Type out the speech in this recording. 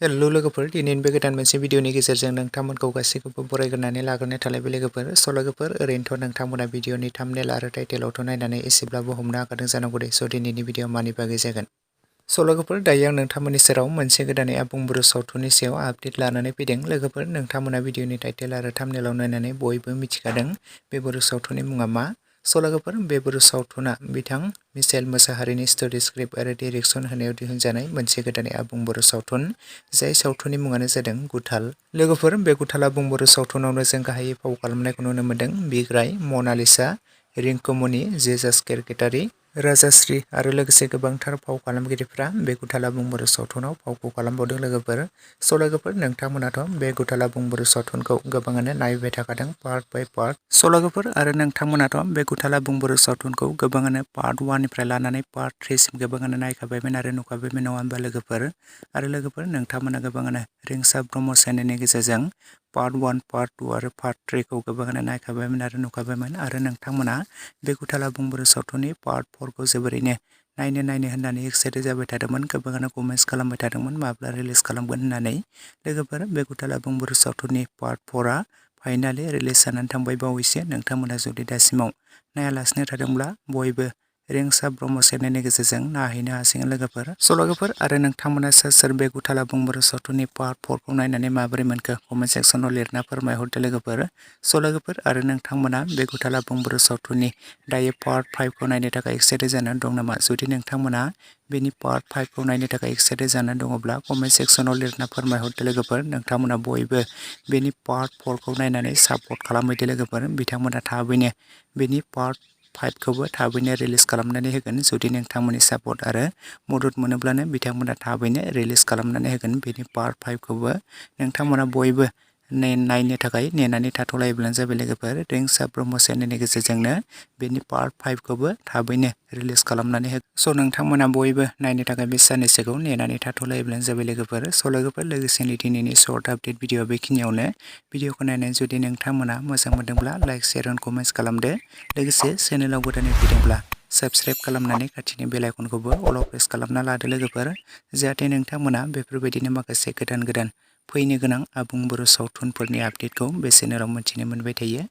Hello लोगोफोर, दिनैनि बे गोदान मोनसे भिडिअनि गेजेरजों नोंथांमोनखौ गासैखौबो बरायग्रोनानै लाग्रोनाय थालायबाय लोगोफोर। स' लोगोफोर, ओरैनोथ' नोंथांमोना भिडिअनि थाम्बनेल आरो टाइटेलावथ' नायनानै एसेब्लाबो हमनो हाखादों जानांगौ दे। स' दिनैनि भिडिअ मानि बागै जागोन। स' लोगोफोर, दायो आं नोंथांमोननि सेराव मोनसे गोदानै आबुं बर' सावथुननि सायाव आपडेट लानानै फैदों। लोगोफोर, नोंथांमोना भिडिअनि टाइटेल आरो थाम्बनेलाव नायनानै बयबो मिथिखादों बे बर' सावथुननि मुङा मा। स' लोगोफोर, बे बर' सावथुना बिथां मिचेल मोसाहारिनि स्ट'रि स्क्रिप्ट आरो डिरेक्सन होनायाव दिहुनजानाय मोनसे गोदानै आबुं बर' सावथुन, जाय सावथुननि मुङानो जादों गुथाल। लोगोफोर, बे गुथाल आबुं बर' सावथुनावनो जों गाहायै फाव खालामनायखौ नुनो मोन्दों बिग्राय, मनालिसा, रिंकुमनि, जेजास केरकेटारि, राजाश्री आरो लोगोसे गोबांथार फाव खालामगिरिफ्रा बे गुथाल आबुं बर' सावथुनाव फावखौ खालामबावदों लोगोफोर। स' लोगोफोर, नोंथांमोनाथ' बे गुथाल आबुं बर' सावथुनखौ गोबाङानो नायबाय थाखादों पार्ट बाय पार्ट। स' लोगोफोर, आरो नोंथांमोनाथ' बे गुथाल आबुं बर' सावथुनखौ गोबाङानो पार्ट 1 निफ्राय लानानै पार्ट 3 सिम गोबाङानो नायखाबायमोन आरो नुखाबायमोन, नङा होमबा लोगोफोर। आरो लोगोफोर, नोंथांमोना गोबाङानो रिंसार ब्रह्म चेनेलनि गेजेरजों पार्ट 1, पार्ट 2 आरो पार्ट 3 खौ गोबाङानो नायखाबायमोन आरो नुखाबायमोन। आरो नोंथांमोना बे गुथाल आबुं बर' सावथुननि पार्ट 4 खौ जोबोरैनो नायनो होननानै एक्साइटेड जाबाय थादोंमोन। गोबाङानो कमेन्ट्स खालामबाय थादोंमोन माब्ला रिलिज खालामगोन होननानै। लोगोफोर, बे गुथाल आबुं बर' सावथुननि पार्ट 4 आ फाइनालि रिलिज जानानै थांबाय बावैसो। नोंथांमोना जुदि दासिमाव नायालासिनो थादोंब्ला बयबो रिंसार ब्रह्म चेनेलनि गेजेरजों नायहैनो हासिगोन लोगोफोर। स' लोगोफोर, आरो नोंथांमोना सोर बे गुथाल आबुं बर' सावथुननि पार्ट 4 खौ नायनानै माबोरै मोनखो कमेन्ट सेक्सनाव लिरना फोरमायहरदो लोगोफोर। स' लोगोफोर, आरो नोंथांमोना बे गुथाल आबुं बर' सावथुननि दायो पार्ट 5 खौ नायनो थाखाय एक्साइटेड जानानै दं नामा? जुदि नोंथांमोना बेनि पार्ट 5 खौ नायनो थाखाय एक्साइटेड जानानै दङब्ला कमेन्ट सेक्सनाव लिरना फोरमायहरदो लोगोफोर। नोंथांमोना बयबो बेनि पार्ट 4 खौ नायनानै सापर्ट खालामहैदो लोगोफोर। बिथांमोना थाबैनो बेनि पार्ट 5 खौबो थाबैनो रिलिज खालामनानै होगोन। जुदि नोंथांमोननि सापर्ट आरो मदद मोनोब्लानो बिथांमोना थाबैनो रिलिज खालामनानै होगोन बेनि पार्ट 5 खौबो। नोंथांमोना बयबो नायनो थाखाय नेनानै थाथ'लायोब्लानो जाबाय लोगोफोर। रिंसार ब्रह्म चेनेलनि गेजेरजोंनो बेनि पार्ट 5 खौबो थाबैनो रिलिज खालामनानै होगोन। स' नोंथांमोना बयबो नायनो थाखाय बे साननैसोखौ नेनानै थाथ'लायोब्लानो जाबाय लोगोफोर। स' लोगोफोर, लोगोसेनो दिनैनि सर्ट आपडेट भिडिअ बेखिनियावनो। भिडिअखौ नायनानै जुदि नोंथांमोना मोजां मोनदोंब्ला लाइक, शेयार एन्ड कमेन्ट्स खालामदो। लोगोसे चेनेलाव गोदानै फैदोंब्ला साबस्क्राइब खालामनानै खाथिनि बेल आइकनखौबो अलाव प्रेस खालामना लादो लोगोफोर। जाहाथे नोंथांमोना बेफोरबायदिनो माखासे गोदान फैनो गोनां आबुं बर' सावथुनफोरनि आपडेटखौ बे चेनेलाव मोनथिनो मोनबाय थायो।